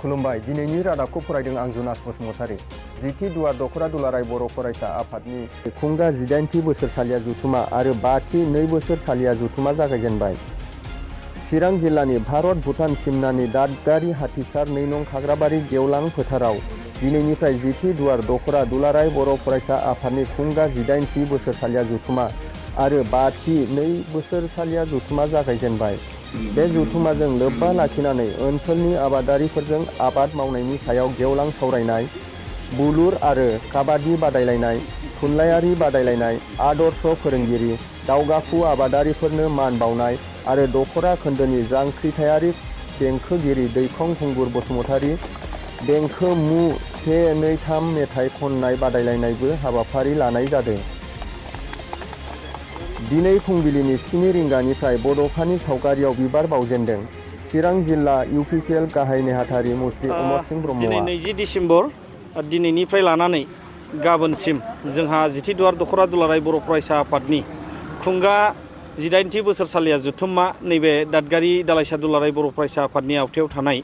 खुलुमबाय दिनैनि रादाबखौ फरायदों आं जुनास बसुमतारी। जिथि दुवार दख'रा दुलाराय बर' फरायसा आफादनि खुंगा 18थि बोसोरसालिया जथुमा आरो 5थि 2 बोसोरसालिया जथुमा जागायजेनबाय। चिरां जिल्लानि भारत भुटान सिमनानि दादगारि हाथिसार 2 नं खाग्राबारि गेवलां फोथाराव दिनैनिफ्राय जिथि दुवार दख'रा दुलाराय बर' फरायसा आफादनि खुंगा 18थि बोसोरसालिया जथुमा आरो 5थि 2 बोसोरसालिया जथुमा जागायजेनबाय। बे जथुमाजों लोब्बा लाखिनानै ओनसोलनि आबादारिफोरजों आबाद मावनायनि सायाव गेवलां सावरायनाय, बुलुर आरो काबादि बादायलायनाय, थुनलाइयारि बादायलायनाय, आदर्श फोरोंगिरि, दावगाफु आबादारिफोरनो मान बावनाय आरो दख'रा खोन्दोनि जांख्रिथायारि देंखोगिरि दैखं खुंगुर बसुमतारी देंखो मु 1, 2, 3 मेथाइ खननाय बादायलायनायबो हाबाफारि लानाय जादों। दिनै फुंबिलिनि 7 रिंगानिफ्राय बड'फानि सावगारियाव बिबार बावजेनदों। चिरां जिल्ला UPPL गाहाय नेहाथारि मुस्रि अमर सिंह ब्रह्मआ दिनै 20 डिसेम्बर दिनैनिफ्राय लानानै गाबोनसिम जोंहा जिथि दुवार दख'रा दुलाराय बर' फरायसा आफादनि खुंगा 18थि बोसोरसालिया जथुमा नैबे दादगारि दालाइसा दुलाराय बर' फरायसा आफादनि आवथायाव थानाय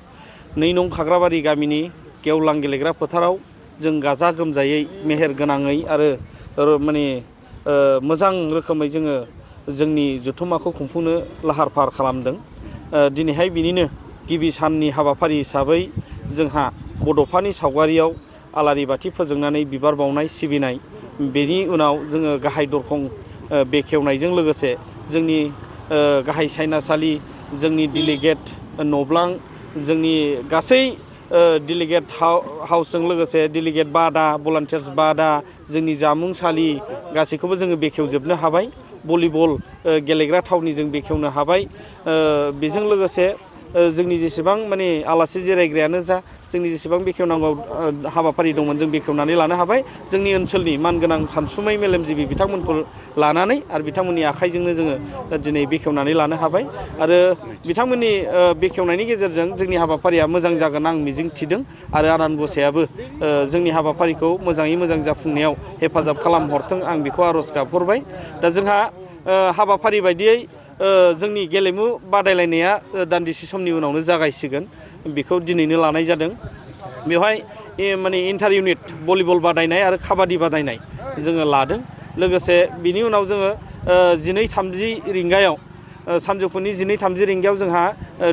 2 नं खाग्राबारि गामिनि गेवलां गेलेग्रा फोथाराव जों गाजा गोमजायै मेहेर गोनाङै आरो मोजां रोखोमै जोङो जोंनि जथुमाखौ खुंफुंनो लाहार फाहार खालामदों। दिनैहाय बिनिनो गिबि साननि हाबाफारि हिसाबै जोंहा बड'फानि सावगारियाव आलारि बाथि फोजोंनानै बिबार बावनाय सिबिनाय, बेनि उनाव जोङो गाहाय दरखं बेखेवनायजों लोगोसे जोंनि गाहाय सायनासालि, जोंनि डेलिगेट नब्लां, जोंनि गासै डेलिगेट हाउसजों लोगोसे डेलिगेट बादा, भलान्टियार्स बादा, जोंनि जामुंसालि गासैखौबो जोङो बेखेवजोबनो हाबाय। भलिबल गेलेग्रा थावनि जों बेखेवनो हाबाय। बेजों लोगोसे जोंनि जेसेबां आलासि जिरायग्रायानो जा, जोंनि जेसेबां बेखेवनांगौ हाबाफारि दंमोन जों बेखेवनानै लानो हाबाय। जोंनि ओनसोलनि मानगोनां सानसुमै मेलेमजिबि बिथांमोनखौ लानानै आरो बिथांमोननि आखाइजोंनो जोङो दिनै बेखेवनानै लानो हाबाय आरो बिथांमोननि बेखेवनायनि गेजेरजों जोंनि हाबाफारिया मोजां जागोन आं मिजिं थिदों आरो आनान गसायाबो जोंनि हाबाफारिखौ मोजाङै मोजां जाफुंनायाव हेफाजाब खालामहरथों आं बेखौ आर'ज गाबहरबाय। दा जोंहा हाबाफारि बायदियै जोंनि गेलेमु बादायलायनाया दान्दिसे समनि उनावनो जागायसिगोन। बेखौ दिनैनो लानाय जादों। बेवहाय इन्टार इउनिट भलिबल बादायनाय आरो काबादि बादायनाय जोङो लादों। लोगोसे बिनि उनाव जोङो 12:30 रिंगायाव सानजौफुनि 12:30 रिंगायाव जोंहा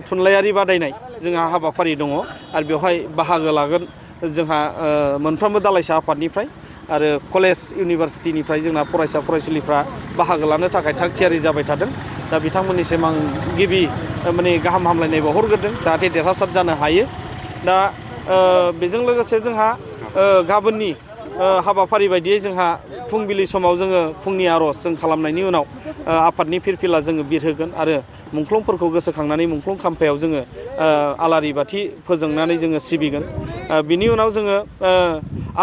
थुनलाइयारि बादायनाय जोंहा हाबाफारि दङ आरो बेवहाय बाहागो लागोन जोंहा मोनफ्रोमबो दालाइसा आफादनिफ्राय आरो कलेज इउनिभारसिटिनिफ्राय जोंना फरायसा फरायसुलिफ्रा बाहागो लानो थाखाय थाग थियारि जाबाय थादों। दा बिथांमोननिसिम आं गिबि गाहाम हामलायनाय बावहरग्रोदों जाहाथे देरहासार जानो हायो। दा बेजों लोगोसे जोंहा गाबोननि हाबाफारि बायदियै जोंहा फुंबिलि समाव जोङो फुंनि आर'ज जों खालामनायनि उनाव आफादनि फिरफिला जोङो बिरहोगोन आरो मुंख्लंफोरखौ गोसोखांनानै मुंख्लं खाम्फायाव जोङो आलारि बाथि फोजोंनानै जोङो सिबिगोन। बिनि उनाव जोङो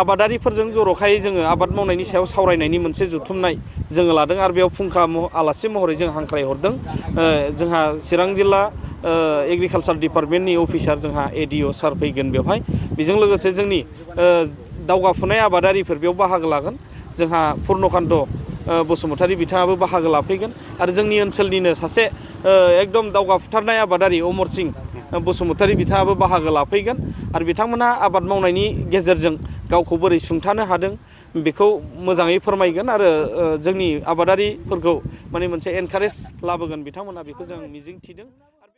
आबादारिफोरजों जर'खायै जोङो आबाद मावनायनि सायाव सावरायनायनि मोनसे जुथुमनाय जोङो लादों आरो बेयाव फुंखा आलासि महरै जों हांख्रायहरदों। जोंहा चिरां जिल्ला एग्रिकालसार डिपार्टमेन्टनि अफिसार जोंहा ADO सार फैगोन बेवहाय। बेजों लोगोसे जोंनि दावगाफुनाय आबादारिफोर बेयाव बाहागो लागोन। जोंहा पुर्नकान्त बसुमतारी बिथाङाबो बाहागो लाफैगोन आरो जोंनि ओनसोलनिनो सासे एकदम दावगाफुथारनाय आबादारि अमर सिंह बसुमतारी बिथाङाबो बाहागो लाफैगोन आरो बिथांमोनहा आबाद मावनायनि गेजेरजों गावखौ बोरै सुंथानो हादों बेखौ मोजाङै फोरमायगोन आरो जोंनि आबादारिफोरखौ मोनसे एनकारेज लाबोगोन बिथांमोनहा बेखौ जों मिजिं थिदों।